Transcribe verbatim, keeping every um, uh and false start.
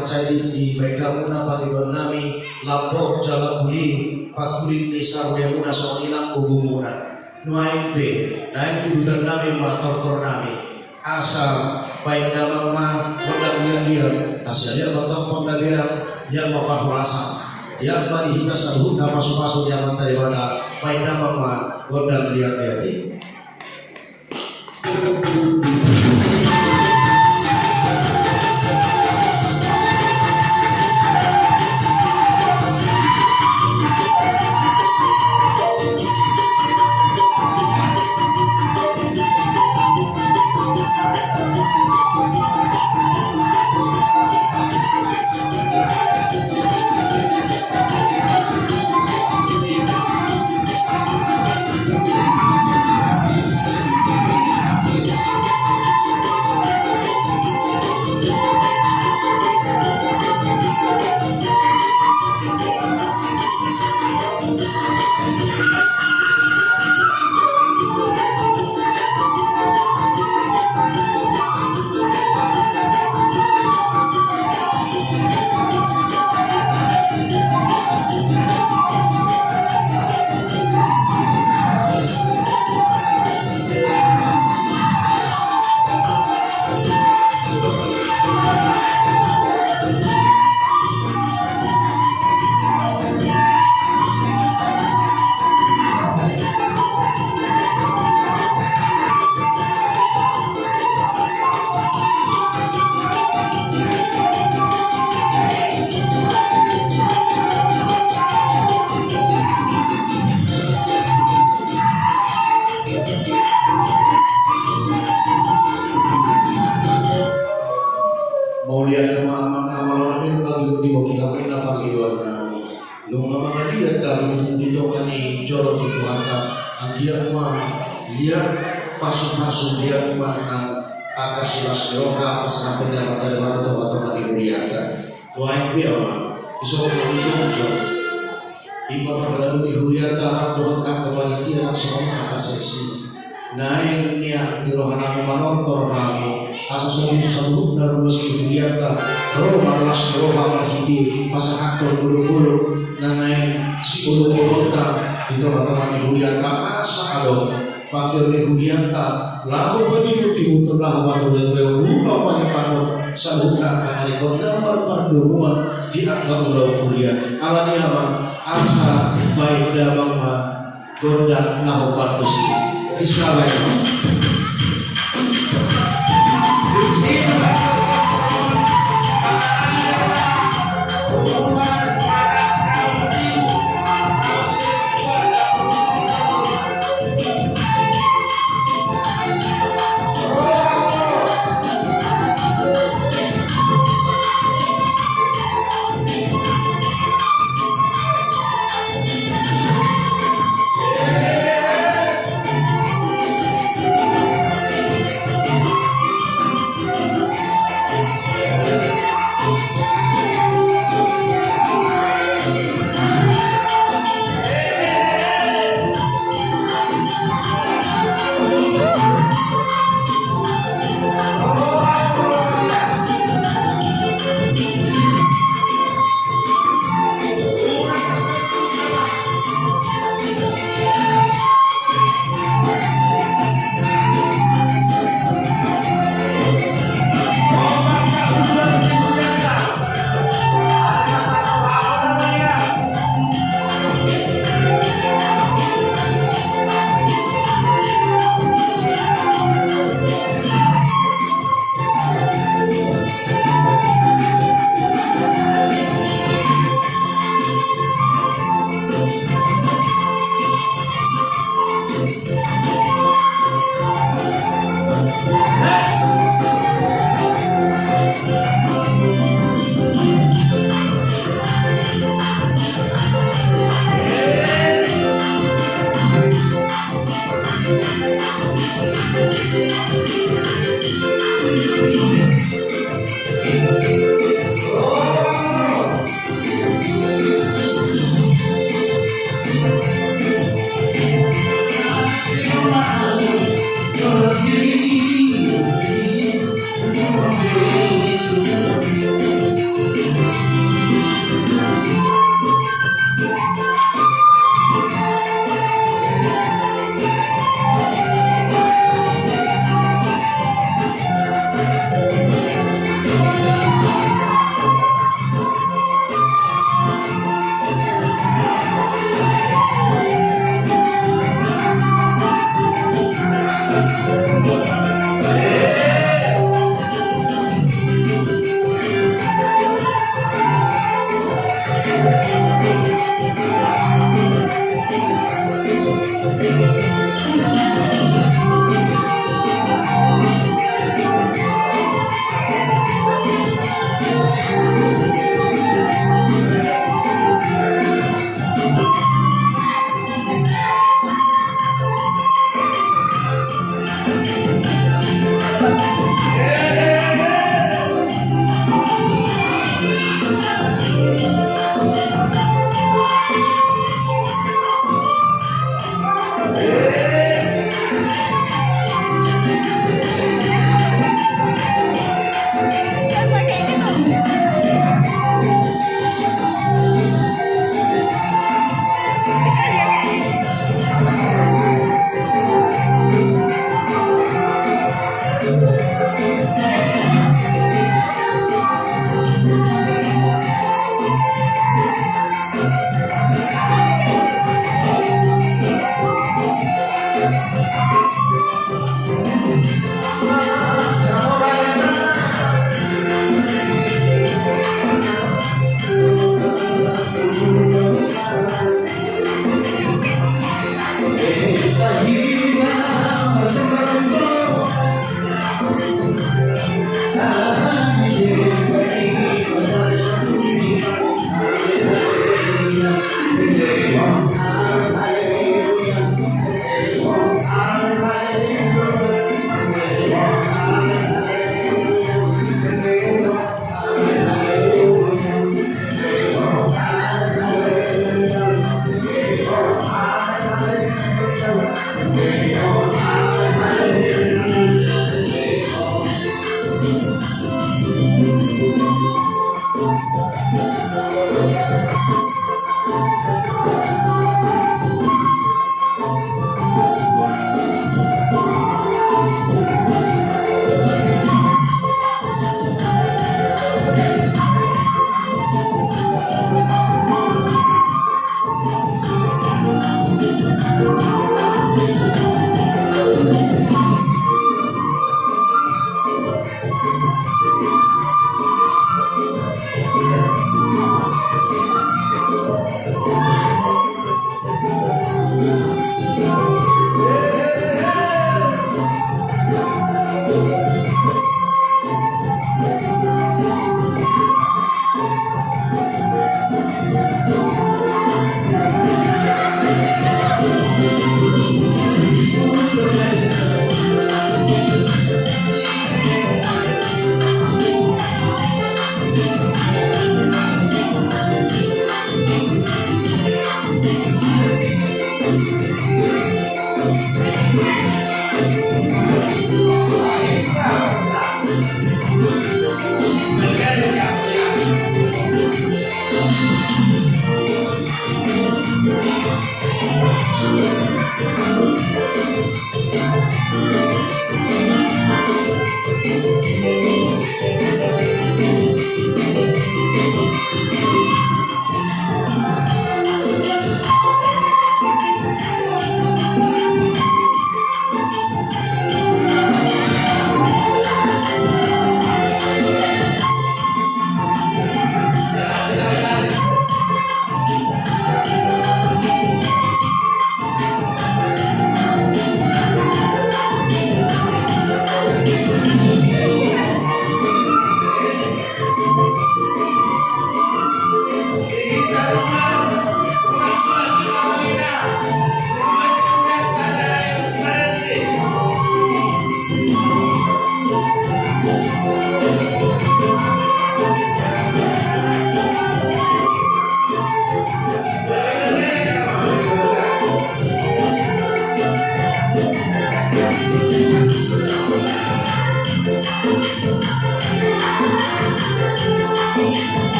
Sai di, dibaen hamuna pangidoan nami, lambok jala uli pangkuling ni sarude muna songon i nang ogo muna. Nuaeng pe, naeng udutan nami ma tortor nami. Asa baen damang ma gondang liat-liat, asa liat ma tongtong na biar, liat ma parhorasan, liat ma di hita saluhutna pasupasu ni Amanta Debata, baen damang ma gondang liat-liat i. Mauliate ma Amang na malo nami, nunga diboto hamu na pangidoan nami. Nunga mangaliat hami tutu di tonga ni joro ni Tuhanta. Anggiat ma liat pasupasu, liat ma nang angka silas ni roha pasahathon ni Amanta Debata tu tonga-tonga ni hurianta. Nuaeng pe Amang, dison ma jongjong i ma parhalado ni hurianta, rap dohot angka panitia nang songon i angka seksi. Naeng nian di roha nami manortor hami, asa songon i saluhutna ruas ni hurianta ro ma las ni roha marhite pasahathon olok-olok na naeng siolok-olokta di tonga-tonga ni hurianta, asa adong pangkeon ni hurianta laho panimbul-timbulan, laho patureture, laho pahepathon saluhutna angka na ringkot na marpardomuan di angka ulaon huria. Alani i Amang, asa baen damang ma gondang na hombar tusi. Bismillah.